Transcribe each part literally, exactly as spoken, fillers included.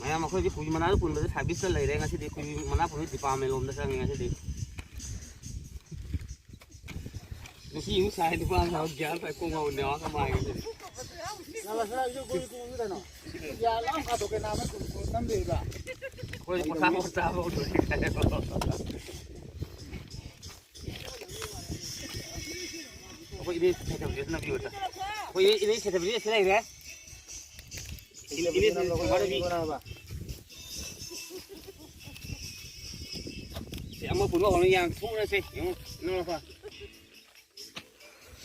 ꯃꯌꯥꯝ ꯑꯩꯈꯣꯏꯗꯤ ꯀꯨꯕꯤ ꯃꯅꯥꯗ ꯄꯨꯟꯕꯗ ꯁꯥꯔꯚꯤꯁꯇ ꯂꯩꯔꯦ꯫ ꯉꯁꯤꯗꯤ ꯀꯨꯕꯤ ꯃꯅꯥ ꯄꯨꯟꯕ ꯗꯤꯄꯥꯔꯠꯃꯦꯟ ꯂꯣꯝꯗ ꯆꯪꯉꯦ ꯉꯁꯤꯗꯤ꯫ ꯅꯨꯄꯤ ꯑꯃꯨꯛ ꯁꯥꯏ, ꯅꯨꯄꯥ ꯑꯃ ꯁꯥꯏ, ꯒ꯭ꯌꯥꯟ ꯇꯥꯏ꯫ ꯀꯣꯛ ꯉꯥꯎ ꯅꯦꯋꯥꯛ ꯀ ꯃꯥꯡꯉꯦ ꯉꯁꯤꯗꯤ꯫ ꯑꯩꯈꯣꯏꯗꯤ ꯄꯣꯊꯥ ꯄꯣꯊꯥ ꯆꯥꯕ ꯍꯧꯗꯣꯔꯦ꯫ ꯑꯩꯈꯣꯏ ꯏꯅꯦ ꯁꯦꯊꯕꯤꯁꯦ ꯑꯗꯨꯅ ꯄꯤꯌꯨ꯫ ꯑꯩꯈꯣꯏ ꯏꯅꯦ ꯁꯦꯊꯕꯤꯁꯦ ꯁꯤ ꯂꯩꯔꯦ꯫ ꯏꯅꯦ ꯁꯦꯊꯕꯤ꯫ ꯁꯤ ꯑꯃ ꯄꯨꯟꯕ ꯍꯧꯔꯅꯤ, ꯌꯥꯝ ꯊꯨꯅ ꯁꯦ꯫ ꯌꯦꯡꯉꯨ, ꯏꯅꯥꯎ ꯅꯨꯄꯥ꯫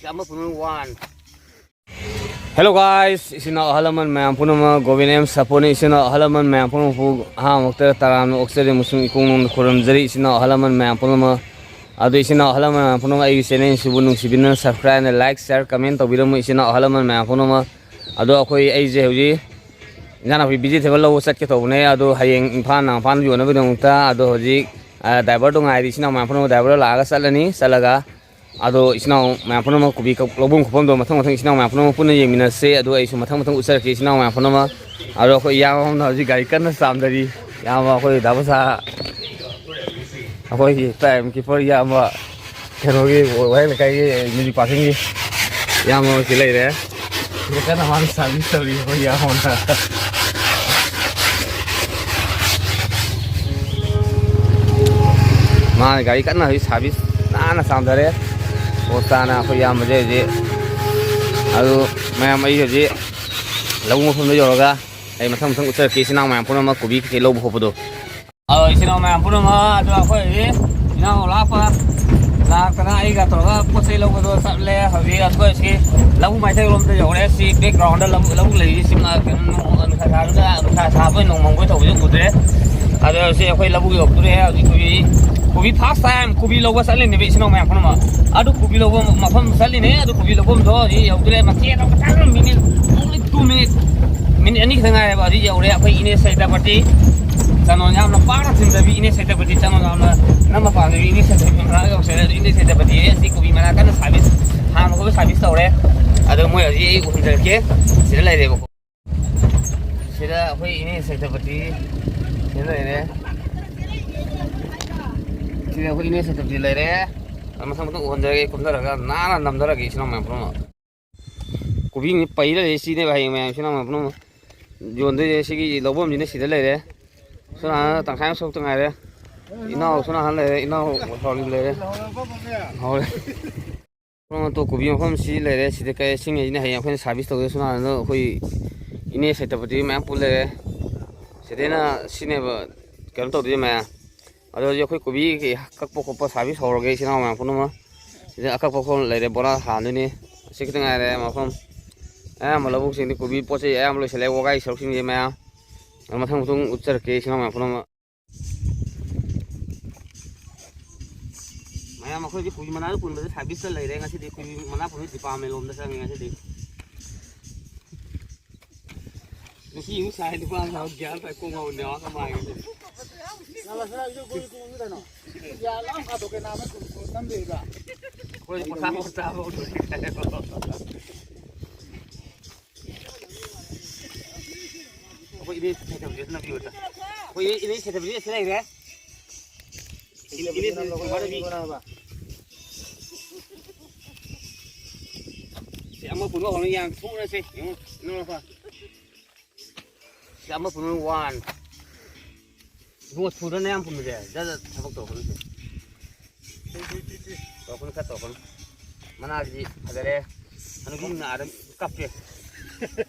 ꯁꯤ ꯑꯃ ꯄꯨꯟꯕ ꯋꯥꯟ꯫ Hello guys, ꯏꯆꯤꯟ ꯏꯅꯥꯎ ꯑꯍꯜ ꯂꯃꯟ ꯃꯌꯥꯝ ꯄꯨꯝꯅꯃꯛ, ꯒꯣꯕꯤꯟ ꯑꯦꯝ ꯁꯥꯄꯣꯟꯅ ꯏꯆꯤꯟ ꯏꯅꯥꯎ ꯑꯍꯜ ꯂꯃꯟ ꯃꯌꯥꯝ ꯄꯨꯝꯅꯃꯛꯄꯨ ꯑꯍꯥꯟꯕꯃꯛꯇ ꯇꯔꯥꯝꯅ ꯑꯣꯛꯆꯔꯤ ꯑꯃꯁꯨꯡ ꯏꯀꯣꯡ ꯅꯣꯝꯅ ꯈꯨꯔꯨꯝꯖꯔꯤ꯫ ꯏꯆꯤꯟ ꯏꯅꯥꯎ ꯑꯍꯜ ꯂꯃꯟ ꯃꯌꯥꯝ ꯄꯨꯝꯅꯃꯛ, ꯑꯗꯨ ꯏꯆꯤꯟ ꯏꯅꯥꯎ ꯑꯍꯜ ꯂꯃꯟ ꯃꯌꯥꯝ ꯄꯨꯝꯅꯃꯛ, ꯑꯩꯒꯤ channel ꯁꯤꯕꯨ ꯅꯨꯡꯁꯤꯕꯤꯗꯨꯅ subscribe and like, share, comment ꯇꯧꯕꯤꯔꯝꯃꯨ ꯏꯆꯤꯟ ꯏꯅꯥꯎ ꯑꯍꯜ ꯂꯃꯟ ꯃꯌꯥꯝ ꯄꯨꯝꯅꯃꯛ꯫ ꯑꯗꯣ ꯑꯩꯈꯣꯏ, ꯑꯩꯁꯦ ꯍꯧꯖꯤꯛ ꯏꯟꯖꯥꯡ ꯅꯥꯄꯤ vegetable ꯂꯧꯕ ꯆꯠꯀꯦ ꯇꯧꯕꯅꯦ꯫ ꯑꯗꯣ ꯍꯌꯦꯡ ꯏꯝꯐꯥꯜ ꯅꯥꯡꯐꯥꯜ ꯌꯣꯟꯅꯕꯒꯤꯗꯃꯛꯇ꯫ ꯑꯗꯣ ꯍꯧꯖꯤꯛ, ꯑ, driver ꯗꯣ ꯉꯥꯏꯔꯤ꯫ ꯏꯆꯤꯟ ꯏꯅꯥꯎ ꯃꯌꯥꯝ ꯄꯨꯝꯅꯃꯛ driver ꯗꯣ ꯂꯥꯛꯑꯒ ꯆꯠꯂꯅꯤ꯫ ꯆꯠꯂꯒ ꯑꯗꯣ ꯏꯆꯤꯟ ꯏꯅꯥꯎ ꯃꯌꯥꯝ ꯄꯨꯝꯅꯃꯛ ꯀꯣꯕꯤ ꯀꯛ-, ꯂꯧꯐꯝ ꯈꯣꯠꯐꯝꯗꯣ ꯃꯊꯪ ꯃꯊꯪ ꯏꯆꯤꯟ ꯏꯅꯥꯎ ꯃꯌꯥꯝ ꯄꯨꯝꯅꯃꯛ ꯄꯨꯟꯅ ꯌꯦꯡꯃꯤꯟꯅꯁꯦ꯫ ꯑꯗꯣ ꯑꯩꯁꯨ ꯃꯊꯪ ꯃꯊꯪ ꯎꯠꯆꯔꯛꯀꯦ ꯏꯆꯤꯟ ꯏꯅꯥꯎ ꯃꯌꯥꯝ ꯄꯨꯝꯅꯃꯛ꯫ ꯑꯗꯣ ꯑꯩꯈꯣꯏ ꯏꯌꯥꯝꯕ ꯑꯃꯅ ꯍꯧꯖꯤꯛ ꯒꯥꯔꯤ ꯀꯟꯅ ꯆꯥꯝꯗꯔꯤ꯫ ꯏꯌꯥꯝꯕ ꯑꯩꯈꯣꯏ ꯗꯥ ꯃꯁꯥ, ꯑꯩꯈꯣꯏꯒꯤ time keeper ꯏꯌꯥꯝꯕ, ꯀꯩꯅꯣꯒꯤ, ꯋꯥꯍꯦꯡ ꯂꯩꯀꯥꯏꯒꯤ music parking ꯒꯤ ꯏꯌꯥꯝꯕ ꯑꯃꯁꯨ ꯂꯩꯔꯦ꯫ ꯁꯤꯗ ꯀꯟꯅ ꯃꯥꯅ service ꯇꯧꯔꯤ ꯑꯩꯈꯣꯏ ꯏꯌꯥꯝꯕꯅ꯫ ꯃꯥꯅ ꯒꯥꯔꯤ ꯀꯟꯅ ꯍꯧꯖꯤꯛ service ꯅꯥꯟꯅ ꯆꯥꯝꯊꯔꯦ꯫ ꯄꯣꯁ ꯇꯥꯅ ꯑꯩꯈꯣꯏ ꯏꯌꯥꯝꯕꯁꯦ ꯍꯧꯖꯤꯛ꯫ ꯑꯗꯨ ꯃꯌꯥꯝ ꯑꯩ ꯍꯧꯖꯤꯛ ꯂꯧꯕꯨꯛ ꯃꯐꯝꯗ ꯌꯧꯔꯒ ꯑꯩ ꯃꯊꯪ ꯃꯊꯪ ꯎꯠꯆꯔꯛꯀꯦ꯫ ꯏꯆꯤꯟ ꯏꯅꯥꯎ ꯃꯌꯥꯝ ꯄꯨꯝꯅꯃꯛ ꯀꯣꯕꯤ ꯀꯩꯀꯩ ꯂꯧꯕ ꯈꯣꯠꯄꯗꯣ꯫ ꯑ, ꯏꯆꯤꯟ ꯏꯅꯥꯎ ꯃꯌꯥꯝ ꯄꯨꯝꯅꯃꯛ, ꯑꯗꯣ ꯑꯩꯈꯣꯏ ꯍꯧꯖꯤꯛ ꯏꯅꯥꯎ ꯂꯥꯞꯄ ꯂꯥꯛꯇꯅ ꯑꯩꯒ ꯇꯧꯔꯒ ꯄꯣꯠ ꯆꯩ ꯂꯧꯕꯗꯣ ꯆꯠꯂꯦ꯫ ꯍꯧꯖꯤꯛ ꯑꯩꯈꯣꯏ ꯁꯤ ꯂꯧꯕꯨꯛ ꯃꯥꯏꯀꯩꯔꯣꯝꯗ ꯌꯧꯔꯦ꯫ ꯁꯤ background ꯗ ꯂꯧꯕꯨꯛ, ꯂꯧꯕꯨꯛ ꯂꯩꯔꯤ꯫ ꯁꯤ ꯃ-, ꯀꯩꯅꯣ, ꯅꯣꯡ, ꯅꯨꯡꯁꯥ ꯁꯥꯕꯗ, ꯅꯨꯡꯁꯥ ꯁꯥꯕ ꯅꯣꯡ ꯃꯪꯕ ꯇꯧꯕꯁꯨ ꯎꯗ꯭ꯔꯦ꯫ ꯑꯗꯣ ꯁꯤ ꯑꯩꯈꯣꯏ ꯂꯧꯕꯨꯛ ꯌꯧꯗꯣꯔꯦ꯫ ꯍꯧꯖꯤꯛ ꯀꯣꯕꯤ, ꯀꯣꯕꯤ first time ꯀꯣꯕꯤ ꯂꯧꯕ ꯆꯠꯂꯤꯅꯦꯕ ꯏꯆꯤꯟ ꯏꯅꯥꯎ ꯃꯌꯥꯝ ꯄꯨꯝꯅꯃꯛ꯫ ꯑꯗꯨ ꯀꯣꯕꯤ ꯂꯧꯕ ꯃꯐꯝ ꯆꯠꯂꯤꯅꯦ꯫ ꯑꯗꯨ ꯀꯣꯕꯤ ꯂꯧꯐꯝꯗꯣ ꯍꯧꯖꯤꯛ ꯌꯧꯗꯣꯔꯦ꯫ ꯃꯇꯦꯛ ꯑꯃ ꯈꯤꯇꯪ, minute, only two minute, minute ꯑꯅꯤ ꯈꯤꯇꯪ ꯉꯥꯏꯔꯦꯕ꯫ ꯍꯧꯖꯤꯛ ꯌꯧꯔꯦ ꯑꯩꯈꯣꯏ ꯏꯅꯦ ꯁꯩꯇꯥꯄꯇꯤ꯫ ꯆꯥꯅꯣꯟ ꯌꯥꯝꯅ ꯄꯥꯛꯅ ꯊꯤꯟꯖꯕꯤ ꯏꯅꯦ ꯁꯩꯇꯥꯄꯇꯤ꯫ ꯆꯥꯅꯣꯟ ꯌꯥꯝꯅ ꯅꯝꯕ ꯄꯥꯝꯖꯕꯤ ꯏꯅꯦ ꯁꯩꯇꯥꯄꯇꯤ ꯃꯅꯥꯛ ꯌꯧꯁꯜꯂꯦ꯫ ꯑꯗꯨ ꯏꯅꯦ ꯁꯩꯇꯥꯄꯇꯤ ꯑꯁꯤ ꯀꯣꯕꯤ ꯃꯅꯥ ꯀꯟꯅ service, ꯍꯥꯟꯕ ꯈꯣꯠꯄ service ꯇꯧꯔꯦ꯫ ꯑꯗꯣ ꯃꯣꯏ ꯍꯧꯖꯤꯛ ꯑꯩ ꯎꯍꯟꯖꯔꯛꯀꯦ꯫ ꯁꯤꯗ ꯂꯩꯔꯦꯕꯀꯣ꯫ ꯁꯤꯗ ꯑꯩꯈꯣꯏ ꯏꯅꯦ ꯁꯦꯇꯄꯇꯤ ꯁꯤꯗ ꯂꯩꯔꯦ꯫ ꯁꯤꯗ ꯑꯩꯈꯣꯏ ꯏꯅꯦ ꯁꯦꯇꯄꯇꯤ ꯂꯩꯔꯦ꯫ ꯑꯗꯨ ꯃꯊꯪ ꯃꯊꯪ ꯎꯍꯟꯖꯔꯒꯦ, ꯀꯨꯝꯊꯔꯒ ꯅꯥꯟꯅ ꯅꯝꯊꯔꯒꯦ ꯏꯆꯤꯟ ꯏꯅꯥꯎ ꯃꯌꯥꯝ ꯄꯨꯝꯅꯃꯛ꯫ ꯀꯣꯕꯤ ꯄꯩꯔ ꯂꯩ, ꯁꯤꯅꯦꯕ ꯍꯌꯦꯡ ꯃꯌꯥꯝ ꯏꯆꯤꯟ ꯏꯅꯥꯎ ꯃꯌꯥꯝ ꯄꯨꯝꯅꯃꯛ ꯌꯣꯟꯗꯣꯏꯁꯦ꯫ ꯁꯤꯒꯤ ꯂꯧꯐꯝꯁꯤꯅ ꯁꯤꯗ ꯂꯩꯔꯦ꯫ ꯁꯣꯝ ꯅꯥꯀꯟꯗ ꯇꯪꯈꯥꯏ ꯑꯃ ꯁꯔꯨꯛꯇ ꯉꯥꯏꯔꯦ꯫ ꯏꯅꯥꯎ ꯁꯣꯝ ꯅꯥꯀꯟ ꯂꯩꯔꯦ, ꯏꯅꯥꯎ ꯁꯥꯎꯂꯤ ꯂꯩꯔꯦ꯫ ꯍꯧꯔꯦ꯫ ꯃꯐꯝ ꯑꯇꯣꯞ ꯀꯣꯕꯤ ꯃꯐꯝꯁꯤ ꯂꯩꯔꯦ꯫ ꯁꯤꯗ ꯀꯩ ꯁꯤꯡꯉꯩꯁꯤꯅ ꯍꯌꯦꯡ ꯑꯩꯈꯣꯏꯅ ꯁꯥꯔꯚꯤꯁ ꯇꯧꯗꯣꯏ꯫ ꯁꯣꯝ ꯅꯥꯀꯟꯗ ꯑꯩꯈꯣꯏ ꯏꯅꯦ ꯁꯦꯇꯄꯇꯤ ꯃꯌꯥꯝ ꯄꯨ ꯂꯩꯔꯦ꯫ ꯁꯤꯗꯩꯅ ꯁꯤꯅꯦꯕ ꯀꯩꯅꯣ ꯇꯧꯗꯣꯏꯁꯦ ꯃꯌꯥꯝ꯫ ꯑꯗꯣ ꯍꯧꯖꯤꯛ ꯑꯩꯈꯣꯏ ꯀꯣꯕꯤ ꯀꯩ ꯀꯛꯄ ꯈꯣꯠꯄ ꯁꯥꯔꯚꯤꯁ ꯍꯧꯔꯒꯦ ꯏꯆꯤꯟ ꯏꯅꯥꯎ ꯃꯌꯥꯝ ꯄꯨꯝꯅꯃꯛ꯫ ꯁꯤꯗ ꯑꯀꯛꯄ ꯈꯣꯠ ꯂꯩꯔꯦ, ꯕꯣꯔꯥ ꯍꯥꯟꯗꯣꯏꯅꯤ꯫ ꯑꯁꯤ ꯈꯤꯇꯪ ꯉꯥꯏꯔꯦ ꯃꯐꯝ꯫ ꯑꯌꯥꯝꯕ ꯂꯧꯕꯨꯛꯁꯤꯡꯗꯤ ꯀꯣꯕꯤ ꯄꯣꯠ ꯆꯩ ꯑꯌꯥꯝꯕ ꯂꯣꯏꯁꯤꯜꯂꯛꯑꯦ, ꯋꯥꯒꯥꯏ ꯁꯔꯨꯛꯁꯤꯡꯁꯦ ꯃꯌꯥꯝ꯫ ꯑꯗꯣ ꯃꯊꯪ ꯃꯊꯪ ꯎꯠꯆꯔꯛꯀꯦ ꯏꯆꯤꯟ ꯏꯅꯥꯎ ꯃꯌꯥꯝ ꯄꯨꯝꯅꯃꯛ꯫ ꯃꯌꯥꯝ ꯑꯩꯈꯣꯏꯗꯤ ꯀꯣꯕꯤ ꯃꯅꯥꯗ ꯄꯨꯟꯕꯗ ꯁꯥꯔꯚꯤꯁꯇ ꯂꯩꯔꯦ꯫ ꯉꯁꯤꯗꯤ ꯀꯣꯕꯤ ꯃꯅꯥ ꯄꯨꯟꯕ ꯗꯤꯄꯥꯔꯠꯃꯦꯟ ꯂꯣꯝꯗ ꯆꯪꯉꯦ ꯉꯁꯤꯗꯤ꯫ ꯉꯁꯤ ꯑꯃꯨꯛ ꯁꯥꯏ ꯅꯨꯄꯥ ꯑꯃ ꯒ꯭ꯌꯥꯟ ꯇꯥꯏ ꯀꯣꯛ ꯉꯥꯎ ꯅꯦꯋꯥꯛ ꯀꯃꯥꯏꯅ꯫ ꯑꯩꯈꯣꯏ ꯄꯣꯊꯥ ꯄꯣꯊꯥ ꯆꯥꯕ ꯍꯧꯗꯣꯔꯦ꯫ ꯑꯩꯈꯣꯏ ꯏꯅꯦ ꯁꯦꯊꯕꯤꯁꯦ ꯅꯝꯕꯤꯌꯨꯗ꯫ ꯑꯩꯈꯣꯏ ꯏꯅꯦ ꯁꯦꯊꯕꯤꯁꯦ ꯁꯤ ꯂꯩꯔꯦ꯫ ꯏꯅꯦ ꯁꯦꯊꯕꯤꯁꯦ ꯁꯤ ꯑꯃ ꯄꯨꯟꯕ ꯍꯧꯔ ꯌꯥꯝ ꯊꯣꯛꯅꯁꯦ꯫ ꯌꯦꯡꯉꯨ, ꯏꯅꯥꯎꯄꯥ꯫ ꯁꯤ ꯑꯃ ꯄꯨꯟꯕ ꯋꯥꯟ꯫ ꯏꯕꯨꯡꯉꯣ, ꯊꯨꯗ꯭ꯔꯅꯦ ꯌꯥꯝ ꯄꯨꯟꯕꯁꯦ? ꯖꯠ ꯖꯠ ꯊꯕꯛ ꯇꯧꯔꯛꯀꯅꯨꯁꯦ꯫ ꯇꯧꯔꯛꯀꯅꯨ, ꯈꯔ ꯇꯧꯔꯛꯀꯅꯨ꯫ ꯃꯅꯥꯁꯤꯗꯤ ꯐꯖꯔꯦ꯫ ꯍꯅꯨꯕꯤ ꯅꯥꯗ ꯀꯞꯄꯦ꯫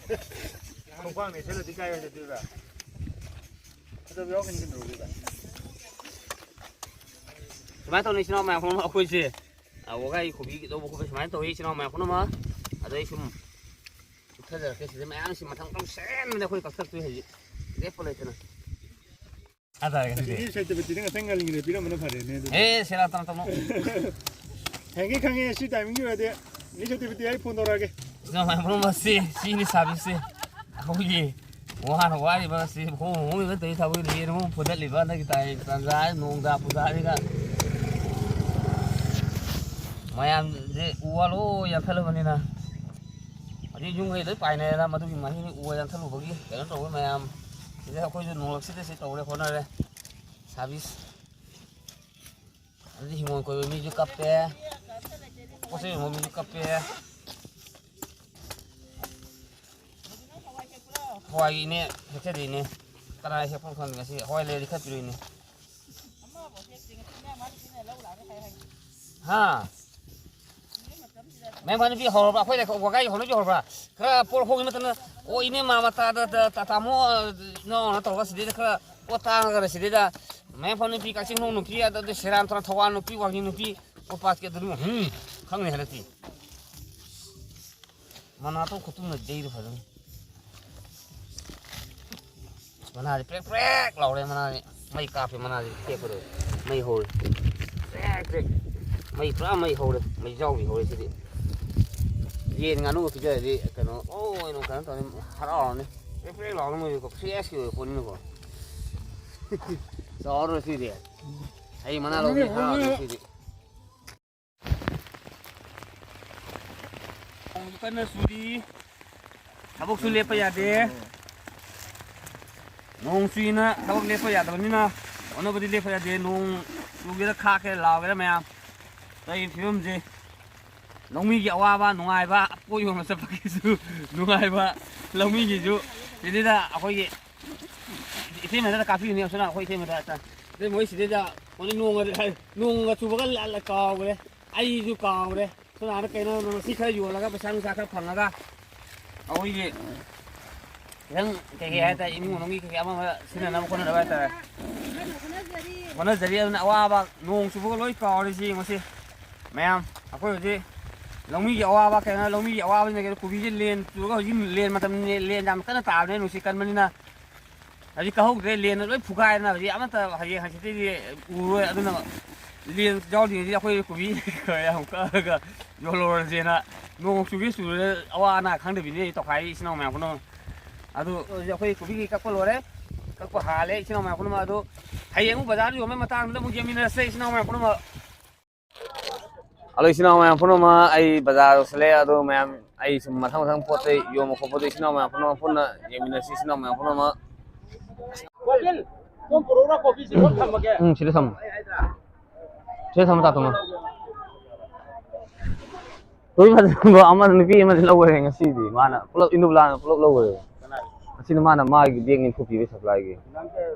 ꯈꯣꯡꯄꯥꯛ ꯃꯦꯠꯁꯤꯜꯂꯗꯤ ꯀꯥꯏ ꯑꯣꯏꯗꯣꯏꯕ? ꯐꯖꯕ ꯌꯥꯎꯔꯛꯀꯅꯤ ꯀꯩꯗꯧꯔꯒꯦ? ꯁꯨꯃꯥꯏꯅ ꯇꯧꯅꯤ, ꯏꯆꯤꯟ ꯏꯅꯥꯎ ꯃꯌꯥꯝ ꯄꯨꯝꯅꯃꯛ ꯑꯩꯈꯣꯏꯁꯦ, ꯑ, ꯋꯥꯒꯥꯏ ꯀꯣꯕꯤ ꯂꯧꯕ ꯈꯣꯠꯄ ꯁꯨꯃꯥꯏꯅ ꯇꯧꯋꯤ, ꯏꯆꯤꯟ ꯏꯅꯥꯎ ꯃꯌꯥꯝ ꯄꯨꯝꯅꯃꯛ꯫ ꯑꯗꯩ ꯁꯨꯝ ꯆꯤꯛꯊꯖꯔꯛꯀꯦ꯫ ꯁꯤꯗ ꯃꯌꯥꯝꯁꯤ ꯃꯊꯪ ꯃꯊꯪ ꯁꯦꯟꯕꯗ ꯑꯩꯈꯣꯏ ꯀꯛꯊꯠꯇꯣꯏ ꯍꯧꯖꯤꯛ꯫ ꯂꯦꯞꯄ ꯂꯩꯇꯅ꯫ ꯍꯥꯏꯇꯥꯔꯦ ꯉꯁꯤꯗꯤ꯫ ꯏꯅꯦ ꯁꯦꯇꯄꯇꯤꯗ ꯉꯁꯥꯏ ꯉꯜꯂꯤꯉꯩꯗ ꯄꯤꯔꯝꯕꯅ ꯐꯔꯦꯅꯦ ꯑꯗꯨꯗꯤ꯫ ꯑꯦ, ꯁꯦꯔꯥ ꯇꯧꯔꯛꯀꯅꯨ꯫ ꯍꯌꯦꯡꯒꯩ ꯈꯪꯉꯦ, ꯁꯤ ꯇꯥꯏꯃꯤꯡꯒꯤ ꯑꯣꯏꯔꯗꯤ ꯏꯅꯦ ꯁꯦꯇꯄꯇꯤ ꯑꯩ ꯐꯣꯟ ꯇꯧꯔꯛꯑꯒꯦ꯫ ꯁꯤꯅ ꯃꯌꯥꯝ ꯄꯨꯝꯅꯃꯛꯁꯤ, ꯁꯤꯅꯤ ꯁꯥꯔꯚꯤꯁꯁꯤ꯫ ꯑꯩꯈꯣꯏꯒꯤ ꯋꯥꯅ ꯋꯥꯔꯤꯕ ꯑꯁꯤ ꯍꯣꯡ ꯍꯣꯡꯉꯤꯕ ꯇꯧꯔꯤ ꯊꯕꯛ ꯂꯦꯟ ꯑꯃꯨꯛ ꯐꯨꯗꯠꯂꯤꯕ ꯍꯟꯗꯛꯀꯤ ꯇꯥꯏ ꯇꯥꯟꯖꯥ ꯅꯣꯡ ꯇꯥ ꯄꯨꯖꯥꯁꯤꯒ꯫ ꯃꯌꯥꯝꯁꯦ ꯎ ꯋꯥ ꯂꯣꯏ ꯌꯥꯟꯊꯠꯂꯕꯅꯤꯅ꯫ ꯌꯨꯝꯈꯩ ꯂꯣꯏ ꯄꯥꯏꯅꯔꯦꯅ, ꯃꯗꯨꯒꯤ ꯃꯍꯤꯅꯤ ꯎ ꯌꯥꯟꯊꯠꯂꯨꯕꯒꯤ ꯀꯩꯅꯣ ꯇꯧꯕ ꯃꯌꯥꯝ꯫ ꯁꯤꯗ ꯑꯩꯈꯣꯏꯁꯨ ꯅꯣꯡꯂꯛꯁꯤꯗ ꯁꯤ ꯇꯧꯔꯦ, ꯍꯣꯠꯅꯔꯦ꯫ ꯁꯥꯔꯚꯤꯁ꯫ ꯑꯗꯨꯗꯤ ꯍꯤꯡꯒꯣꯜ ꯀꯣꯏꯕ ꯃꯤꯁꯨ ꯀꯞꯄꯦ, ꯄꯣꯠ ꯆꯩ ꯌꯣꯟꯕ ꯃꯤꯁꯨ ꯀꯞꯄꯦ꯫ ꯍꯋꯥꯏꯒꯤꯅꯦ, ꯍꯦꯛꯆꯗꯦꯅꯦ꯫ ꯀꯅꯥ ꯍꯦꯛꯄꯅꯣ ꯈꯪꯗꯦ ꯉꯁꯤ꯫ ꯍꯋꯥꯏ ꯂꯩꯔꯗꯤ ꯈꯔ ꯄꯤꯔꯛꯏꯅꯦ꯫ ꯍꯥ? ꯃꯌꯥꯝ ꯅꯨꯄꯤ ꯍꯧꯔꯕ꯭ꯔꯥ? ꯑꯩꯈꯣꯏ ꯂꯩꯀꯥꯏ ꯋꯥꯒꯥꯏꯒꯤ ꯍꯧꯅꯕꯤ ꯍꯧꯔꯕ꯭ꯔꯥ? ꯈꯔ ꯄꯣꯠ ꯍꯣꯡꯉꯤ ꯃꯇꯝꯗ, ꯑꯣ, ꯏꯅꯦ ꯃꯥꯃ ꯇꯥꯗ, ꯇꯥ-, ꯇꯥ-, ꯇꯥꯃꯣ, ꯏꯅꯥꯎꯅ ꯇꯧꯔꯒ ꯁꯤꯗꯩꯗ ꯈꯔ ꯄꯣꯠ ꯇꯥꯡꯉꯒꯅ ꯁꯤꯗꯩꯗ ꯃꯌꯥꯝ ꯅꯨꯄꯤ, ꯀꯛꯆꯤꯡ ꯈꯨꯅꯧ ꯅꯨꯄꯤ, ꯑꯗꯨ ꯁꯦꯔꯥꯟ ꯇꯨꯔꯥꯟ ꯊꯧꯕꯥꯜ ꯅꯨꯄꯤ, ꯋꯥꯡꯖꯤꯡ ꯅꯨꯄꯤ, ꯄꯣꯠ ꯄꯥꯠꯀꯤ ꯑꯗꯨ, ꯎꯝ, ꯈꯪꯅꯤ ꯍꯟꯗꯛꯇꯤ꯫ ꯃꯅꯥꯇꯣꯟ ꯈꯨꯇꯨꯝꯅ ꯌꯩꯔꯦ ꯐꯖꯅ꯫ ꯃꯅꯥꯁꯦ ꯄ꯭ꯔꯦꯛ ꯄ꯭ꯔꯦꯛ ꯂꯥꯎꯔꯦ, ꯃꯅꯥꯁꯦ꯫ ꯃꯩ ꯀꯥꯞꯄꯦ, ꯃꯅꯥꯁꯦ ꯇꯦꯛꯄꯗꯣ꯫ ꯃꯩ ꯍꯧꯔꯦ꯫ ꯄ꯭ꯔꯦꯛ ꯄ꯭ꯔꯦꯛ꯫ ꯃꯩ ꯄꯨꯔꯥ ꯃꯩ ꯍꯧꯔꯦ꯫ ꯃꯩ ꯌꯥꯎꯕꯤ ꯍꯧꯔꯦ ꯁꯤꯗꯤ꯫ ꯌꯦꯟ ꯉꯥꯅꯨꯒ ꯄꯤꯖꯔꯗꯤ ꯀꯩꯅꯣ, ꯑꯣ, ꯀꯩꯅꯣ, ꯀꯩꯅꯣ ꯇꯧꯔꯅꯤ, ꯍꯔꯥꯎꯔꯅꯤ꯫ ꯄ꯭ꯔꯦꯛ ꯄ꯭ꯔꯦꯛ ꯂꯥꯎꯔꯅꯤ ꯃꯣꯏꯗꯤꯀꯣ, ꯐ꯭ꯔꯦꯁꯀꯤ ꯑꯣꯏꯕ ꯄꯣꯠꯅꯤꯅꯀꯣ꯫ ꯆꯥꯎꯔꯣꯏ ꯁꯤꯗꯤ꯫ ꯑꯩ ꯃꯅꯥ ꯂꯧꯕꯤ ꯍꯔꯥꯎꯔꯅꯤ ꯁꯤꯗꯤ꯫ ꯅꯣꯡꯁꯨ ꯀꯟꯅ ꯆꯨꯔꯤ꯫ ꯊꯕꯛꯁꯨ ꯂꯦꯞꯄ ꯌꯥꯗꯦ꯫ ꯅꯣꯡ ꯆꯨꯏꯅ ꯊꯕꯛ ꯂꯦꯞꯄ ꯌꯥꯗꯕꯅꯤꯅ ꯍꯣꯠꯅꯕꯗꯤ ꯂꯦꯞꯄ ꯌꯥꯗꯦ꯫ ꯅꯣꯡ ꯆꯨꯒꯦꯔꯥ ꯈꯥꯛꯀꯦꯔꯥ ꯂꯥꯎꯒꯦꯔꯥ ꯃꯌꯥꯝ꯫ ꯇꯧꯔꯤꯕ ꯐꯤꯕꯝꯁꯦ ꯂꯧꯃꯤꯒꯤ ꯑꯋꯥꯕ ꯅꯨꯡꯉꯥꯏꯕ, ꯄꯣꯠ ꯌꯣꯟꯕ ꯆꯠꯄꯒꯤꯁꯨ ꯅꯨꯡꯉꯥꯏꯕ, ꯂꯧꯃꯤꯒꯤꯁꯨ꯫ ꯁꯤꯗꯩꯗ ꯑꯩꯈꯣꯏꯒꯤ ꯏꯇꯩꯃꯗ ꯀꯥꯞꯄꯤꯕꯅꯦ, ꯑꯁꯣꯝꯅ ꯑꯩꯈꯣꯏ ꯏꯇꯩꯃꯗ ꯍꯦꯛꯇ꯫ ꯑꯗꯩ ꯃꯣꯏ ꯁꯤꯗꯩꯗ ꯃꯣꯏ ꯅꯣꯡꯒ, ꯅꯣꯡꯒ ꯆꯨꯕꯒ ꯂ-, ꯂ-, ꯀꯥꯎꯈ꯭ꯔꯦ꯫ ꯑꯩꯁꯨ ꯀꯥꯎꯈ꯭ꯔꯦ꯫ ꯁꯣꯝ ꯅꯥꯀꯟꯗ ꯀꯩꯅꯣ ꯃꯁꯤ ꯈꯔ ꯌꯣꯜꯂꯒ ꯄꯩꯁꯥ ꯅꯨꯡꯁꯥ ꯈꯔ ꯐꯪꯉꯒ ꯑꯩꯈꯣꯏꯒꯤ ꯈꯤꯇꯪ ꯀꯩꯀꯩ ꯍꯥꯏꯇꯥꯔꯦ, ꯏꯃꯨꯡ ꯃꯅꯨꯡꯒꯤ ꯀꯩꯀꯩ ꯑꯃ ꯑꯃ ꯁꯤꯖꯤꯟꯅꯅꯕ ꯈꯣꯠꯅꯅꯕ ꯍꯥꯏꯇꯥꯔꯦ꯫ ꯍꯣꯠꯅꯖꯔꯤ꯫ ꯑꯗꯨꯅ ꯑꯋꯥꯕ ꯅꯣꯡ ꯆꯨꯕꯒ ꯂꯣꯏ ꯀꯥꯎꯔꯦ ꯁꯤ ꯌꯦꯡꯉꯨꯁꯤ꯫ ꯃꯌꯥꯝ ꯑꯩꯈꯣꯏ ꯍꯧꯖꯤꯛ ꯂꯧꯃꯤꯒꯤ ꯑꯋꯥꯕ ꯀꯩꯅꯣ, ꯂꯧꯃꯤꯒꯤ ꯑꯋꯥꯕꯁꯤꯅ ꯀꯩꯅꯣ, ꯀꯣꯕꯤꯁꯦ ꯂꯦꯟ ꯆꯨꯔꯒ ꯍꯧꯖꯤꯛ ꯂꯦꯟ ꯃꯇꯝꯅꯤ, ꯂꯦꯟ ꯌꯥꯝ ꯀꯟꯅ ꯇꯥꯕꯅꯦ, ꯅꯨꯡꯁꯤꯠ ꯀꯟꯕꯅꯤꯅ꯫ ꯍꯧꯖꯤꯛ ꯀꯥꯍꯧꯗ꯭ꯔꯦ, ꯂꯦꯟꯅ ꯂꯣꯏ ꯐꯨꯒꯥꯏꯗꯅ ꯍꯧꯖꯤꯛ ꯑꯃꯠꯇ ꯍꯌꯦꯡ ꯍꯪꯆꯤꯠꯇꯩꯗꯤ ꯎꯔꯣꯏ꯫ ꯑꯗꯨꯅ ꯂꯦꯟ ꯌꯥꯎꯗ꯭ꯔꯤꯉꯩꯗꯤ ꯑꯩꯈꯣꯏ ꯀꯣꯕꯤ ꯌꯥꯝ ꯀꯛꯑꯒ ꯌꯣꯜꯍꯧꯔꯁꯦꯅ, ꯅꯣꯡ ꯆꯨꯒꯦ ꯆꯨꯔꯦ ꯑꯋꯥ ꯑꯅꯥ ꯈꯪꯗꯕꯤꯅꯦ ꯇꯧꯈꯥꯏꯔꯤ ꯏꯆꯤꯟ ꯏꯅꯥꯎ ꯃꯌꯥꯝ ꯄꯨꯝꯅꯃꯛ꯫ ꯑꯗꯨ ꯍꯧꯖꯤꯛ ꯑꯩꯈꯣꯏ ꯀꯣꯕꯤ ꯀꯛꯄ ꯂꯣꯏꯔꯦ, ꯀꯛꯄ ꯍꯥꯜꯂꯦ ꯏꯆꯤꯟ ꯏꯅꯥꯎ ꯃꯌꯥꯝ ꯄꯨꯝꯅꯃꯛ꯫ ꯑꯗꯨ ꯍꯌꯦꯡ ꯑꯃꯨꯛ ꯕꯖꯥꯔꯗ ꯌꯣꯟꯕꯒꯤ ꯃꯇꯥꯡꯗꯨꯗ ꯑꯃꯨꯛ ꯌꯦꯡꯃꯤꯟꯅꯔꯁꯦ ꯏꯆꯤꯟ ꯏꯅꯥꯎ ꯃꯌꯥꯝ ꯄꯨꯝꯅꯃꯛ꯫ ꯍꯜꯂꯣ ꯏꯆꯤꯟ ꯏꯅꯥꯎ ꯃꯌꯥꯝ ꯄꯨꯝꯅꯃꯛ, ꯑꯩ ꯕꯖꯥꯔ ꯌꯧꯁꯜꯂꯛꯑꯦ꯫ ꯑꯗꯣ ꯃꯌꯥꯝ ꯑꯩ ꯁꯨꯝ ꯃꯊꯪ ꯃꯊꯪ ꯄꯣꯠ ꯆꯩ ꯌꯣꯟꯕ ꯈꯣꯠꯄꯗ ꯏꯆꯤꯟ ꯏꯅꯥꯎ ꯃꯌꯥꯝ ꯄꯨꯝꯅꯃꯛ ꯄꯨꯟꯅ ꯌꯦꯡꯃꯤꯟꯅꯁꯤ, ꯏꯆꯤꯟ ꯏꯅꯥꯎ ꯃꯌꯥꯝ ꯄꯨꯝꯅꯃꯛ꯫ ꯀꯣꯕꯤꯜ, ꯁꯣꯝ ꯄꯨꯔꯛꯎꯔꯥ ꯀꯣꯕꯤꯁꯦ? ꯁꯣꯝ ꯊꯝꯃꯒꯦ꯫ ꯎꯝ, ꯁꯤꯗ ꯊꯝꯃꯣ꯫ ꯁꯤꯗ ꯊꯝꯃꯣ, ꯇꯥ ꯊꯝꯃꯣ꯫ ꯀꯣꯕꯤ ꯐꯖꯕ ꯑꯃ ꯅꯨꯄꯤ ꯑꯃꯗꯤ ꯂꯧꯈ꯭ꯔꯦ ꯉꯁꯤꯗꯤ꯫ ꯃꯥꯅ ꯄꯨꯂꯞ, ꯏꯟꯗꯨꯕꯂꯥꯅ ꯄꯨꯂꯞ ꯂꯧꯈ꯭ꯔꯦ꯫ ꯀꯅꯥ? ꯉꯁꯤꯅ ꯃꯥꯅ ꯃꯥꯒꯤ ꯕꯦꯒ ꯅꯤꯐꯨ ꯄꯤꯕ ꯁꯄ꯭ꯂꯥꯏꯒꯤ꯫ ꯅꯪ ꯀꯌꯥ?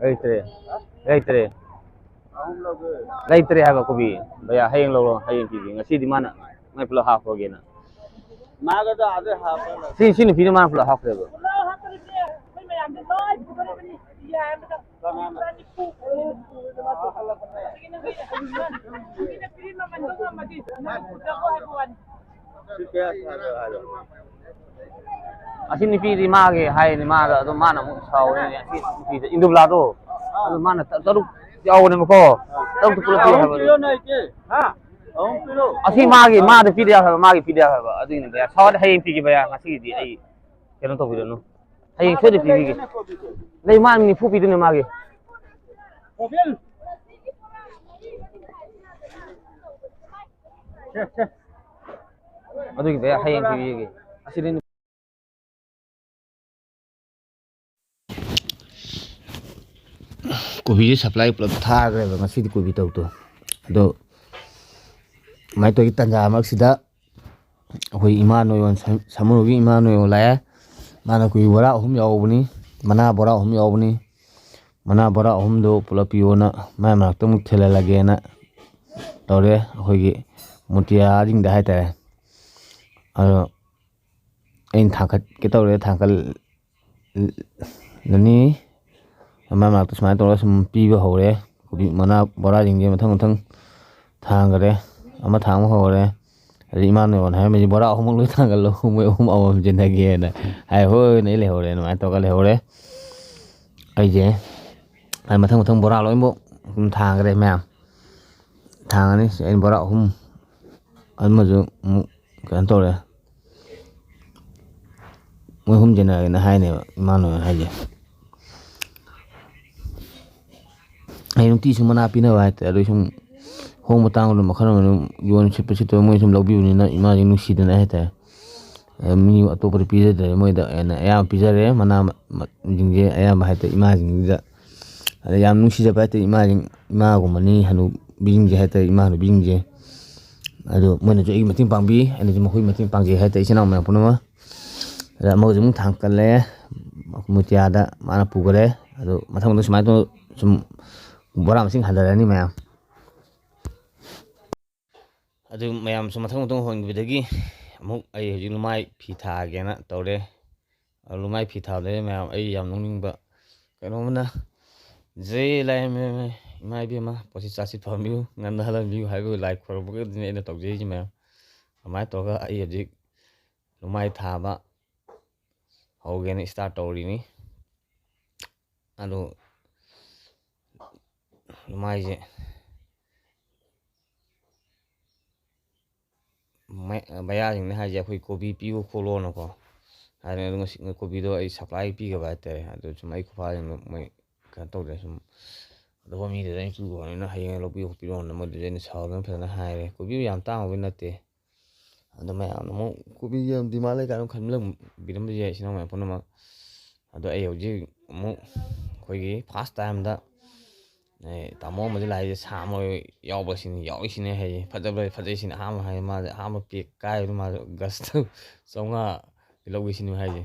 ꯂꯩꯇ꯭ꯔꯦ꯫ ꯍꯥ? ꯂꯩꯇ꯭ꯔꯦ꯫ ꯑꯍꯨꯝ ꯂꯧꯒꯦ꯫ ꯂꯩꯇ꯭ꯔꯦ ꯍꯥꯏꯕ ꯀꯣꯕꯤ꯫ ꯚꯩꯌꯥ, ꯍꯌꯦꯡ ꯂꯧꯔꯣ, ꯍꯌꯦꯡ ꯄꯤꯒꯦ꯫ ꯉꯁꯤꯗꯤ ꯃꯥꯅ ꯃꯥꯏ ꯄꯨꯂꯞ ꯍꯥꯞꯈ꯭ꯔꯒꯦꯅ꯫ ꯃꯥꯒꯗ ꯑꯗꯩ ꯍꯥꯞꯄ ꯂꯩ꯫ ꯁꯤ, ꯁꯤ ꯅꯨꯄꯤꯗꯣ ꯃꯥꯅ ꯄꯨꯂꯞ ꯍꯥꯞꯈ꯭ꯔꯦꯕ꯫ ꯄꯨꯂꯞ ꯍꯥꯞꯄꯗꯨꯗꯤ ꯑꯩꯈꯣꯏ ꯃꯌꯥꯝꯗꯤ ꯂꯣꯏ ꯄꯨꯊꯣꯔꯛꯄꯅꯤ꯫ ꯌꯥꯔꯦ꯫ ꯀꯅꯥꯅ? ꯑꯁꯤ ꯅꯨꯄꯤꯗꯤ ꯃꯥꯒꯤ ꯍꯥꯏꯅꯤ, ꯃꯥꯗ ꯑꯗꯨꯝ ꯃꯥꯅ ꯑꯃꯨꯛ ꯁꯥꯎꯔꯦꯅꯦ꯫ ꯑꯁꯤ ꯅꯨꯄꯤꯗ ꯏꯟꯗꯨꯕꯂꯥꯗꯣ, ꯑꯗꯨ ꯃꯥꯅ ꯇ-, ꯇꯔꯨꯛ ꯌꯥꯎꯕꯅꯦꯕꯀꯣ, ꯇꯔꯨꯛꯇ ꯄꯨꯂꯞ ꯄꯤꯌꯨ ꯑꯍꯨꯝ ꯍꯥꯏꯕ꯫ ꯄꯤꯔꯣ ꯅ ꯑꯩꯒꯤ꯫ ꯍꯥ? ꯑꯍꯨꯝ ꯄꯤꯔꯣ꯫ ꯑꯁꯤ ꯃꯥꯒꯤ, ꯃꯥꯗ ꯄꯤꯗ ꯌꯥꯎ ꯍꯥꯏꯕ, ꯃꯥꯒꯤ ꯄꯤꯗ ꯌꯥꯎ ꯍꯥꯏꯕ꯫ ꯑꯗꯨꯒꯤꯅꯦ ꯚꯩꯌꯥ, ꯁꯥꯎꯔꯗꯤ ꯍꯌꯦꯡ ꯄꯤꯒꯦ ꯚꯩꯌꯥ, ꯉꯁꯤꯒꯤꯗꯤ ꯑꯩ ꯀꯩꯅꯣ ꯇꯧꯕꯤꯔꯅꯨ꯫ ꯍꯌꯦꯡ ꯁꯣꯏꯗꯅ ꯄꯤꯕꯤꯒꯦ꯫ ꯂꯩ, ꯃꯥ ꯅꯤꯐꯨ ꯄꯤꯗꯣꯏꯅꯦ ꯃꯥꯒꯤ꯫ ꯀꯣꯕꯤꯜ꯫ ꯁꯦ, ꯁꯦ꯫ ꯑꯗꯨꯒꯤ ꯚꯩꯌꯥ ꯍꯌꯦꯡ ꯄꯤꯕꯤꯒꯦ꯫ ꯑꯁꯤꯗꯤ ꯀꯣꯕꯤꯁꯦ ꯁꯄ꯭ꯂꯥꯏ ꯄꯨꯂꯞ ꯊꯥꯈ꯭ꯔꯦꯕ ꯉꯁꯤꯗꯤ ꯀꯣꯕꯤ ꯇꯧꯗꯣ꯫ ꯑꯗꯣ ꯑꯗꯨꯃꯥꯏꯅ ꯇꯧꯒꯤ ꯇꯥꯟꯖꯥ ꯃꯔꯛꯁꯤꯗ ꯑꯩꯈꯣꯏ ꯏꯃꯥ ꯅꯣꯏꯌꯣꯟ ꯁꯝ-, ꯁꯥꯃꯨꯔꯧꯒꯤ ꯏꯃꯥ ꯅꯣꯏꯌꯣꯟ ꯂꯥꯛꯑꯦ꯫ ꯃꯥꯅ ꯀꯣꯕꯤ ꯕꯣꯔꯥ ꯑꯍꯨꯝ ꯌꯥꯎꯕꯅꯤ, ꯃꯅꯥ ꯕꯣꯔꯥ ꯑꯍꯨꯝ ꯌꯥꯎꯕꯅꯤ꯫ ꯃꯅꯥ ꯕꯣꯔꯥ ꯑꯍꯨꯝꯗꯣ ꯄꯨꯂꯞ ꯄꯤꯌꯣꯅ ꯃꯥꯏ ꯃꯅꯥꯛꯇ ꯑꯃꯨꯛ ꯊꯤꯜꯍꯜꯂꯒꯦꯅ ꯇꯧꯔꯦ, ꯑꯩꯈꯣꯏꯒꯤ ꯃꯨꯇꯤꯌꯥꯁꯤꯡꯗ ꯍꯥꯏꯇꯥꯔꯦ꯫ ꯑꯗꯣ ꯑꯩꯅ ꯊꯥꯡꯀꯠꯀꯦ ꯇꯧꯔꯦ, ꯊꯥꯡꯀꯠꯂꯅꯤ꯫ ꯃꯥꯏ ꯃꯅꯥꯛꯇ ꯁꯨꯃꯥꯏꯅ ꯇꯧꯔꯒ ꯁꯨꯝ ꯄꯤꯕ ꯍꯧꯔꯦ꯫ ꯀꯣꯕꯤ ꯃꯅꯥ ꯕꯣꯔꯥꯁꯤꯡꯁꯦ ꯃꯊꯪ ꯃꯊꯪ ꯊꯥꯡꯈꯔꯦ, ꯑꯃ ꯊꯥꯡꯕ ꯍꯧꯔꯦ꯫ ꯑꯗꯩ ꯏꯃꯥꯅ ꯌꯣꯟ ꯍꯥꯏꯔꯝꯃꯤꯁꯦ, "ꯕꯣꯔꯥ ꯑꯍꯨꯝꯃꯛ ꯂꯣꯏ ꯊꯥꯡꯒꯠꯂꯣ, ꯃꯣꯏ ꯑꯍꯨꯝ ꯑꯃꯃꯝ ꯁꯤꯟꯅꯒꯦꯅ" ꯍꯥꯏ꯫ ꯍꯣꯏ, ꯑꯩ ꯂꯩꯍꯧꯔꯦ, ꯑꯗꯨꯃꯥꯏꯅ ꯇꯧꯔꯒ ꯂꯩꯍꯧꯔꯦ꯫ ꯑꯩꯁꯦ ꯑꯩ ꯃꯊꯪ ꯃꯊꯪ ꯕꯣꯔꯥ ꯂꯣꯏꯅꯃꯛ ꯑꯗꯨꯝ ꯊꯥꯡꯈ꯭ꯔꯦ ꯃꯌꯥꯝ꯫ ꯊꯥꯡꯉꯅꯤ꯫ ꯁꯤ ꯑꯩꯅ ꯕꯣꯔꯥ ꯑꯍꯨꯝ ꯑꯃꯁꯨ ꯑꯃꯨꯛ ꯀꯩꯅꯣ ꯇꯧꯔꯦ꯫ ꯃꯣꯏ ꯑꯍꯨꯝ ꯁꯤꯟꯅꯒꯦꯅ ꯍꯥꯏꯅꯦꯕ ꯏꯃꯥꯅ ꯍꯥꯏꯁꯦ꯫ ꯑꯩ ꯅꯨꯡꯇꯤ ꯁꯨꯝ ꯃꯅꯥ ꯄꯤꯅꯕ ꯍꯥꯏꯇꯥꯔꯦ꯫ ꯑꯗꯨ ꯁꯨꯝ ꯍꯣꯡꯕ ꯇꯥꯡꯕꯗꯣ ꯃꯈꯜ ꯑꯃ ꯑꯗꯨꯝ ꯌꯣꯟ ꯁꯤꯠꯄ ꯁꯤꯠꯇꯕ ꯃꯣꯏ ꯁꯨꯝ ꯂꯧꯕꯤꯕꯅꯤꯅ ꯏꯃꯥꯁꯤ ꯅꯨꯡꯁꯤꯗꯅ ꯍꯥꯏꯇꯥꯔꯦ꯫ ꯃꯤ ꯑꯇꯣꯞꯄꯗ ꯄꯤꯖꯗ꯭ꯔꯦ, ꯃꯣꯏꯗ ꯑꯣꯏꯅ ꯑꯌꯥꯝꯕ ꯄꯤꯖꯔꯦ꯫ ꯃꯅꯥ ꯃ-, ꯁꯤꯡꯁꯦ ꯑꯌꯥꯝꯕ ꯍꯥꯏꯇꯥꯔꯦ ꯏꯃꯥꯁꯤꯡꯁꯤꯗ, ꯑꯗ ꯌꯥꯝ ꯅꯨꯡꯁꯤꯖꯕ ꯍꯥꯏꯇꯥꯔꯦ ꯏꯃꯥꯁꯤꯡ, ꯏꯃꯥꯒꯨꯝꯕꯅꯤ, ꯍꯅꯨꯕꯤꯁꯤꯡꯁꯦ ꯍꯥꯏꯇꯥꯔꯦ, ꯏꯃꯥ ꯍꯅꯨꯕꯤꯁꯤꯡꯁꯦ꯫ ꯑꯗꯣ ꯃꯣꯏꯅꯁꯨ ꯑꯩꯒꯤ ꯃꯇꯦꯡ ꯄꯥꯡꯕꯤ, ꯑꯩꯅꯁꯨ ꯃꯈꯣꯏꯒꯤ ꯃꯇꯦꯡ ꯄꯥꯡꯖꯩ ꯍꯥꯏꯇꯥꯔꯦ, ꯏꯆꯤꯟ ꯏꯅꯥꯎ ꯃꯌꯥꯝ ꯄꯨꯝꯅꯃꯛ꯫ ꯑꯗ ꯑꯃꯒꯁꯨ ꯑꯃꯨꯛ ꯊꯥꯡꯀꯠꯂꯦ, ꯃꯨꯇꯤꯌꯥꯗ ꯃꯥꯅ ꯄꯨꯈꯔꯦ꯫ ꯑꯗꯣ ꯃꯊꯪ ꯃꯊꯪ ꯁꯨꯃꯥꯏꯅ ꯇꯧ-, ꯁꯨꯝ ꯕꯣꯔꯥ ꯃꯁꯤꯡ ꯍꯟꯊꯔꯛꯑꯅꯤ ꯃꯌꯥꯝ꯫ ꯑꯗꯨ ꯃꯌꯥꯝꯁꯨ ꯃꯊꯪ ꯃꯊꯪ ꯍꯣꯟꯈꯤꯕꯗꯒꯤ ꯑꯃꯨꯛ ꯑꯩ ꯍꯧꯖꯤꯛ ꯂꯨꯃꯥꯏ ꯐꯤ ꯊꯥꯒꯦꯅ ꯇꯧꯔꯦ꯫ ꯑꯗꯨ ꯂꯨꯃꯥꯏ ꯐꯤ ꯊꯥꯕꯗ ꯃꯌꯥꯝ ꯑꯩ ꯌꯥꯝ ꯅꯣꯛꯅꯤꯡꯕ ꯀꯩꯅꯣꯝꯅ, ꯖꯦ ꯂꯥꯏ ꯏꯃꯥ ꯏꯕꯦꯝꯃ, ꯄꯣꯠꯁꯤ ꯆꯥꯁꯤ ꯐꯍꯟꯕꯤꯌꯨ, ꯉꯟꯅ ꯍꯜꯍꯟꯕꯤꯌꯨ ꯍꯥꯏꯕꯒꯤ ꯂꯥꯏ ꯈꯣꯏꯔꯝꯕꯒꯗꯨꯅꯤ ꯑꯩꯅ ꯇꯧꯖꯩꯁꯤ ꯃꯌꯥꯝ꯫ ꯑꯗꯨꯃꯥꯏꯅ ꯇꯧꯔꯒ ꯑꯩ ꯍꯧꯖꯤꯛ ꯂꯨꯃꯥꯏ ꯊꯥꯕ ꯍꯧꯒꯦꯅ start ꯇꯧꯔꯤꯅꯤ꯫ ꯑꯗꯣ ꯂꯨꯃꯥꯏꯁꯦ ꯃ-, ꯃꯌꯥꯁꯤꯡꯅ ꯍꯥꯏꯁꯦ ꯑꯩꯈꯣꯏ ꯀꯣꯕꯤ ꯄꯤꯌꯨ ꯈꯣꯠꯂꯣꯅꯀꯣ ꯍꯥꯏꯔꯦ꯫ ꯑꯗꯣ ꯉꯁꯤ ꯀꯣꯕꯤꯗꯣ ꯑꯩ supply ꯄꯤꯒꯕ ꯍꯥꯏꯇꯥꯔꯦ꯫ ꯑꯗꯣ ꯁꯨꯝ ꯑꯩ ꯈꯨꯐꯥꯁꯤꯡꯗꯣ ꯃꯣꯏ ꯀꯩꯅꯣ ꯇꯧꯗ꯭ꯔꯦ, ꯁꯨꯝ ꯑꯇꯣꯞꯄ ꯃꯤꯗꯨꯗ ꯑꯩꯅ ꯄꯤꯈ꯭ꯔꯕꯅꯤꯅ ꯍꯌꯦꯡ ꯂꯧꯕꯤꯌꯨ ꯈꯣꯠꯄꯤꯔꯣꯅ ꯃꯣꯏꯗꯨꯗ ꯑꯩꯅ ꯁꯥꯎꯗꯅ ꯐꯖꯅ ꯍꯥꯏꯔꯦ꯫ ꯀꯣꯕꯤꯕꯨ ꯌꯥꯝ ꯇꯥꯡꯕꯕꯨꯗꯤ ꯅꯠꯇꯦ, ꯑꯗꯣ ꯃꯌꯥꯝꯅ ꯑꯃꯨꯛ ꯀꯣꯕꯤꯁꯦ ꯌꯥꯝ demand ꯂꯩ ꯀꯥꯏꯅ ꯈꯟꯕꯤꯔꯝꯕꯁꯨ ꯌꯥꯏ, ꯏꯆꯤꯟ ꯏꯅꯥꯎ ꯃꯌꯥꯝ ꯄꯨꯝꯅꯃꯛ꯫ ꯑꯗꯣ ꯑꯩ ꯍꯧꯖꯤꯛ ꯑꯃꯨꯛ ꯑꯩꯈꯣꯏꯒꯤ first timeꯗ, ꯑꯦ, ꯇꯥꯃꯣ ꯑꯃꯗꯤ ꯂꯥꯛꯏꯁꯦ ꯁꯥ ꯃꯔꯣꯏ ꯌꯥꯎꯕꯁꯤꯅꯤ, ꯌꯥꯎꯔꯤꯁꯤꯅꯦ ꯍꯥꯏꯌꯦ꯫ ꯐꯖꯕ ꯐꯖꯩꯁꯤꯅꯤ ꯑꯍꯥꯟꯕ ꯍꯥꯏꯌꯦ꯫ ꯃꯥꯁꯦ ꯑꯍꯥꯟꯕ pack ꯀꯥꯏꯕꯗ ꯃꯥꯁꯨ ꯒꯁꯇ ꯆꯥꯝꯃꯉꯥ ꯂꯧꯒꯦꯁꯤꯅꯤ ꯍꯥꯏꯁꯦ꯫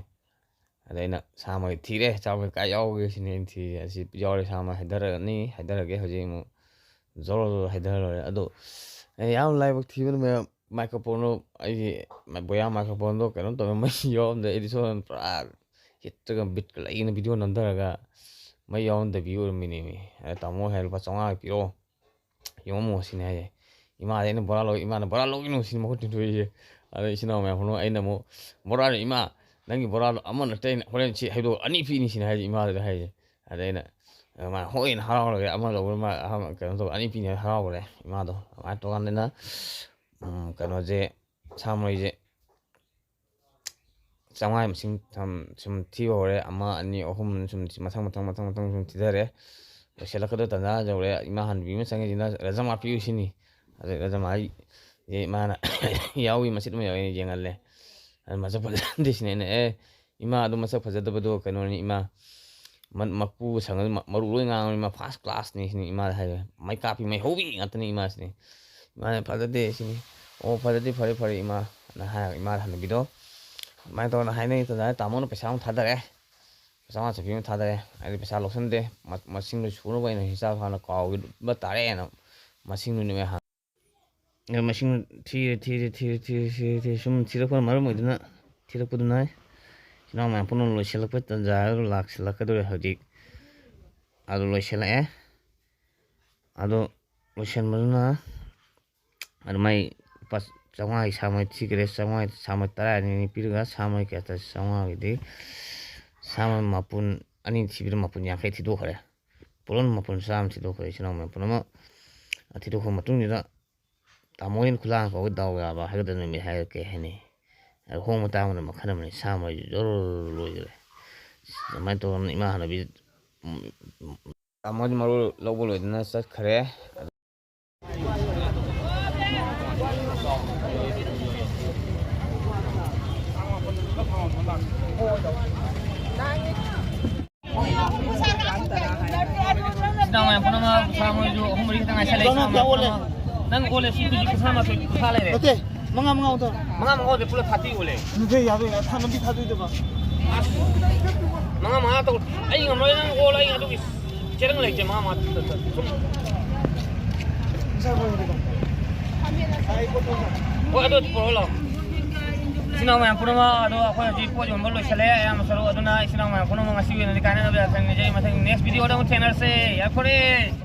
ꯑꯗ ꯑꯩꯅ ꯁꯥ ꯃꯔꯣꯏ ꯊꯤꯔꯦ, ꯁꯥ ꯃꯔꯣꯏ ꯀꯥꯏ ꯌꯥꯎꯒꯦ ꯁꯤꯅꯤ ꯑꯩꯅ ꯊꯤꯔꯤꯁꯦ꯫ ꯑꯁꯤ ꯌꯥꯎꯔꯦ, ꯁꯥ ꯃꯔꯣꯏ ꯍꯥꯏꯊꯔꯛꯑꯅꯤ, ꯍꯥꯏꯊꯔꯒꯦ ꯍꯧꯖꯤꯛ ꯑꯃꯨꯛ ꯖꯣꯔꯣ ꯖꯣꯔꯣ ꯍꯥꯏꯊꯔ ꯂꯣꯏꯔꯦ꯫ ꯑꯗꯣ ꯑꯩ ꯌꯥꯝ ꯂꯥꯏꯕꯛ ꯊꯤꯕꯅ ꯃꯌꯥꯝ microphoneꯗꯣ, ꯑꯩꯒꯤ ꯕꯣꯌꯥ microphoneꯗꯣ ꯀꯩꯅꯣ ꯇꯧꯔꯦ, ꯃꯩ ꯌꯥꯎꯔꯝꯗ꯭ꯔꯦ꯫ ꯑꯩꯗꯤ ꯁꯣꯝꯗ ꯄꯨꯔꯥ ꯍꯤꯠꯇꯒ ꯕꯤꯠꯀ ꯂꯩꯅ video ꯅꯝꯊꯔꯒ ꯃꯩ ꯌꯥꯎꯔꯝꯗꯕꯤ ꯑꯣꯏꯔꯝꯃꯤꯅꯦꯃꯤ꯫ ꯑꯗ ꯇꯥꯃꯣ ꯍꯥꯏ, "ꯂꯨꯄꯥ ꯆꯥꯝꯃꯉꯥ ꯄꯤꯔꯛꯑꯣ, ꯌꯦꯡꯉꯝꯃꯣ" ꯁꯤꯅꯦ ꯍꯥꯏꯁꯦ꯫ ꯏꯃꯥꯗꯤ ꯑꯩꯅ ꯕꯣꯔꯥ ꯂꯧ-, ꯏꯃꯥꯅ "ꯕꯣꯔꯥ ꯂꯧꯒꯅꯨ" ꯁꯤꯅꯤ ꯃꯈꯨꯠ ꯇꯤꯡꯊꯣꯛꯏꯁꯦ꯫ ꯑꯗ ꯏꯆꯤꯟ ꯏꯅꯥꯎ ꯃꯌꯥꯝ ꯄꯨꯝꯅꯃꯛ ꯑꯩꯅ ꯑꯃꯨꯛ, "ꯕꯣꯔꯥꯗꯣ ꯏꯃꯥ, ꯅꯪꯒꯤ ꯕꯣꯔꯥꯗꯣ ꯑꯃ ꯅꯠꯇꯦ, ꯑꯩꯅ ꯍꯣꯔꯦꯟ ꯁꯤ ꯍꯩꯗꯣꯛ ꯑꯅꯤ ꯄꯤꯅꯤ" ꯁꯤꯅꯤ ꯍꯥꯏꯁꯦ ꯏꯃꯥꯗꯨꯗ ꯍꯥꯏꯁꯦ꯫ ꯑꯗ ꯑꯩꯅ, ꯑ, ꯃꯥ ꯍꯣꯏꯅ ꯍꯔꯥꯎꯔꯒ ꯑꯃ ꯂꯧꯕ, ꯃꯥ ꯑꯍꯥꯟꯕ ꯀꯩꯅꯣ ꯇꯧꯕ ꯑꯅꯤ ꯄꯤꯅꯤ ꯍꯥꯏ ꯍꯔꯥꯎꯈ꯭ꯔꯦ ꯏꯃꯥꯗꯣ꯫ ꯑꯗꯨꯃꯥꯏꯅ ꯇꯧꯀꯥꯟꯗ ꯑꯩꯅ, ꯎꯝ, ꯀꯩꯅꯣꯁꯦ, ꯁꯥ ꯃꯔꯣꯏꯁꯦ ꯆꯥꯝꯃꯉꯥꯒꯤ ꯃꯁꯤꯡ ꯁꯨꯝ, ꯁꯨꯝ ꯊꯤꯕ ꯍꯧꯔꯦ꯫ ꯑꯃ, ꯑꯅꯤ, ꯑꯍꯨꯝ, ꯁꯨꯝ ꯃꯊꯪ, ꯃꯊꯪ, ꯃꯊꯪ, ꯃꯊꯪ ꯁꯨꯝ ꯊꯤꯊꯔꯦ꯫ ꯂꯣꯏꯁꯤꯜꯂꯛꯀꯗꯧ ꯇꯥꯟꯖꯥ ꯌꯧꯔꯦ꯫ ꯏꯃꯥ ꯍꯅꯨꯕꯤ ꯑꯃ ꯆꯪꯉꯛꯏꯁꯤꯅ "ꯔꯖꯃꯥ ꯄꯤꯌꯨ" ꯁꯤꯅꯤ꯫ ꯑꯗꯩ ꯔꯖꯃꯥ ꯍꯥꯏ-, ꯏꯃꯥꯅ ꯌꯥꯎꯏ, ꯃꯆꯦꯠ ꯑꯃ ꯌꯥꯎꯏ, ꯌꯦꯡꯍꯜꯂꯦ꯫ ꯑꯗꯨ ꯃꯁꯛ ꯐꯖꯗꯦ ꯁꯤꯅꯤ ꯑꯩꯅ, "ꯑꯦ, ꯏꯃꯥ, ꯑꯗꯨ ꯃꯁꯛ ꯐꯖꯗꯕꯗꯣ ꯀꯩꯅꯣꯅꯤ ꯏꯃꯥ, ꯃ-, ꯃꯀꯨ ꯁꯪꯉꯁꯨ ꯃ-, ꯃꯔꯨ ꯂꯣꯏ ꯉꯥꯡꯉꯤ ꯏꯃꯥ, first class ꯅꯤ ꯁꯤꯅꯤ ꯏꯃꯥꯗ ꯍꯥꯏꯔꯦ꯫ ꯃꯩ ꯀꯥꯞꯄꯤ ꯃꯩ ꯍꯧꯕꯤ ꯉꯥꯛꯇꯅꯤ ꯏꯃꯥ ꯁꯤꯅꯤ꯫" ꯏꯃꯥꯅ, "ꯐꯖꯗꯦ ꯁꯤꯅꯤ꯫" "ꯑꯣ, ꯐꯖꯗꯦ, ꯐꯔꯦ, ꯐꯔꯦ ꯏꯃꯥ" ꯑꯅ ꯍꯥꯏꯔꯒ ꯏꯃꯥꯗ ꯍꯟꯅꯕꯤꯗꯣ ꯑꯗꯨꯃꯥꯏꯅ ꯇꯧꯗꯅ ꯍꯥꯏꯅꯩ꯫ ꯇꯥꯃꯣꯅ ꯄꯩꯁꯥ ꯑꯃꯨꯛ ꯊꯥꯗꯔꯦ, ꯆꯥꯝꯃꯉꯥ ꯆꯠꯄꯤ ꯑꯃ ꯊꯥꯗꯔꯦ꯫ ꯍꯥꯏꯗꯤ ꯄꯩꯁꯥ ꯂꯧꯁꯟꯗꯦ, ꯃ-, ꯃꯁꯤꯡꯗꯣ ꯁꯨꯅꯕ ꯑꯩꯅ ꯍꯤꯁꯥꯕ ꯍꯥꯟꯅ ꯀꯥꯎꯈꯤꯕ ꯇꯥꯔꯦꯅ ꯃꯁꯤꯡꯗꯨꯅꯦꯕ ꯑꯩ ꯍꯥꯟꯅ ꯑꯗꯣ ꯃꯁꯤꯡ ꯊꯤꯔꯦ, ꯊꯤꯔꯦ, ꯊꯤꯔꯦ, ꯊꯤꯔꯦ, ꯊꯤꯔꯦ, ꯊꯤꯔꯦ꯫ ꯁꯨꯝ ꯊꯤꯔꯛꯄꯅ ꯃꯔꯝ ꯑꯣꯏꯗꯨꯅ, ꯊꯤꯔꯛꯄꯗꯨꯅ ꯏꯆꯤꯟ ꯏꯅꯥꯎ ꯃꯌꯥꯝ ꯄꯨꯝꯅꯃꯛ ꯂꯣꯏꯁꯤꯜꯂꯛꯄ ꯇꯥꯟꯖꯥ ꯍꯥꯏꯕꯗꯨ ꯂꯥꯛꯁꯤꯜꯂꯛꯀꯗꯧꯔꯦ ꯍꯧꯖꯤꯛ꯫ ꯑꯗꯨ ꯂꯣꯏꯁꯤꯜꯂꯛꯑꯦ꯫ ꯑꯗꯣ ꯂꯣꯏꯁꯤꯟꯕꯗꯨꯅ ꯑꯗꯨꯃꯥꯏ ꯂꯨꯄꯥ ꯆꯥꯝꯃꯉꯥꯒꯤ ꯁꯥ ꯃꯩ ꯊꯤꯈ꯭ꯔꯦ꯫ ꯆꯥꯝꯃꯉꯥ ꯁꯥ ꯃꯩ ꯇꯔꯥ ꯑꯅꯤ ꯄꯤꯔꯒ ꯁꯥ ꯃꯩ ꯀꯌꯥ ꯇꯥꯔꯦ? ꯆꯥꯝꯃꯉꯥꯒꯤꯗꯤ ꯁꯥ ꯃꯩ ꯃꯄꯨꯟ ꯑꯅꯤ ꯊꯤꯕꯗ ꯃꯄꯨꯟ ꯌꯥꯡꯈꯩ ꯊꯤꯗꯣꯛꯈ꯭ꯔꯦ꯫ ꯄꯨꯂꯞ ꯃꯄꯨꯟ ꯆꯥꯝꯃ ꯊꯤꯗꯣꯛꯈ꯭ꯔꯦ ꯏꯆꯤꯟ ꯏꯅꯥꯎ ꯃꯌꯥꯝ ꯄꯨꯝꯅꯃꯛ꯫ ꯊꯤꯗꯣꯛꯈ꯭ꯔ ꯃꯇꯨꯡꯁꯤꯗ ꯇꯥꯃꯣ ꯍꯣꯏꯅ ꯈꯨꯂꯥꯡ ꯀꯧꯕ ꯗꯥꯎ ꯌꯥꯕ ꯍꯥꯏꯒꯗ꯭ꯔꯥ ꯅꯨꯃꯤꯠ ꯍꯥꯏꯔ ꯀꯩ ꯍꯥꯏꯅꯤ? ꯑꯗꯣ ꯍꯣꯡꯕ ꯇꯥꯡꯕꯅ ꯃꯈꯜ ꯑꯃꯅꯤ꯫ ꯁꯥ ꯃꯩꯁꯨ ꯖꯣꯔꯣ ꯂꯣꯏꯈ꯭ꯔꯦ꯫ ꯑꯗꯨꯃꯥꯏꯅ ꯇꯧꯗꯅ ꯏꯃꯥ ꯍꯟꯅꯕꯤ, ꯎꯝ, ꯇꯥꯃꯣꯗꯤ ꯃꯔꯨ ꯂꯧꯕ ꯂꯣꯏꯗꯅ ꯆꯠꯈ꯭ꯔꯦ꯫ ꯏꯆꯤꯟ ꯏꯅꯥꯎ ꯃꯌꯥꯝ ꯄꯨꯝꯅꯃꯛ ꯀꯨꯟꯊ꯭ꯔꯥ ꯃꯣꯏꯁꯨ ꯑꯍꯨꯝ ꯃꯔꯤ ꯈꯛꯇ ꯉꯥꯏꯁꯜꯂꯛꯑꯦ꯫ ꯏꯆꯤꯟ ꯏꯅꯥꯎ ꯃꯌꯥꯝ ꯄꯨꯝꯅꯃꯛ꯫ ꯅꯪ ꯑꯣꯜꯂꯦ ꯁꯤ ꯀꯨꯟꯊ꯭ꯔꯥ ꯃꯥꯊꯣꯏ, ꯀꯨꯟꯊ꯭ꯔꯥ ꯂꯩꯔꯦ꯫ ꯅꯠꯇꯦ, ꯃꯉꯥ, ꯃꯉꯥ ꯑꯣꯟꯊꯣꯔꯣ꯫ ꯃꯉꯥ, ꯃꯉꯥ ꯑꯣꯟꯗꯦ, ꯄꯨꯂꯞ ꯊꯥꯔꯇꯤ ꯑꯣꯜꯂꯦ꯫ ꯅꯠꯇꯦ, ꯌꯥꯔꯣꯏ, ꯌꯥꯔꯣꯏ, ꯊꯥ ꯂꯝꯕꯤ ꯊꯥꯗꯣꯏꯗꯕ꯫ ꯑꯁ꯫ ꯃꯉꯥ, ꯃꯉꯥ ꯇꯧ-, ꯑꯩ ꯉꯝꯃꯔꯣꯏ, ꯅꯪ ꯑꯣꯜꯂꯣ, ꯑꯩ ꯑꯗꯨꯒꯤ ꯆꯦꯔꯪ ꯂꯩꯇꯦ, ꯃꯉꯥ, ꯃꯉꯥ ꯁꯨꯝ꯫ ꯍꯣꯏ, ꯑꯗꯨ ꯄꯨꯔꯛꯑꯣ ꯂꯥꯛꯑꯣ꯫ ꯏꯆꯤꯟ ꯏꯅꯥꯎ ꯃꯌꯥꯝ ꯄꯨꯝꯅꯃꯛ, ꯑꯗꯣ ꯑꯩꯈꯣꯏ ꯍꯧꯖꯤꯛ ꯄꯣꯠ ꯌꯣꯟꯕ ꯂꯣꯏꯁꯤꯜꯂꯦ, ꯑꯌꯥꯝꯕ ꯁꯔꯨꯛ꯫ ꯑꯗꯨꯅ ꯏꯆꯤꯟ ꯏꯅꯥꯎ ꯃꯌꯥꯝ ꯄꯨꯝꯅꯃꯛ ꯉꯁꯤꯒꯤ ꯑꯣꯏꯅꯗꯤ ꯀꯥꯏꯅꯅꯕ ꯌꯥꯊꯪ ꯅꯤꯖꯩ꯫ ꯃꯊꯪ next video ꯗ ꯑꯃꯨꯛ ꯊꯦꯡꯅꯔꯁꯦ꯫ ꯌꯥꯏꯐꯔꯦ꯫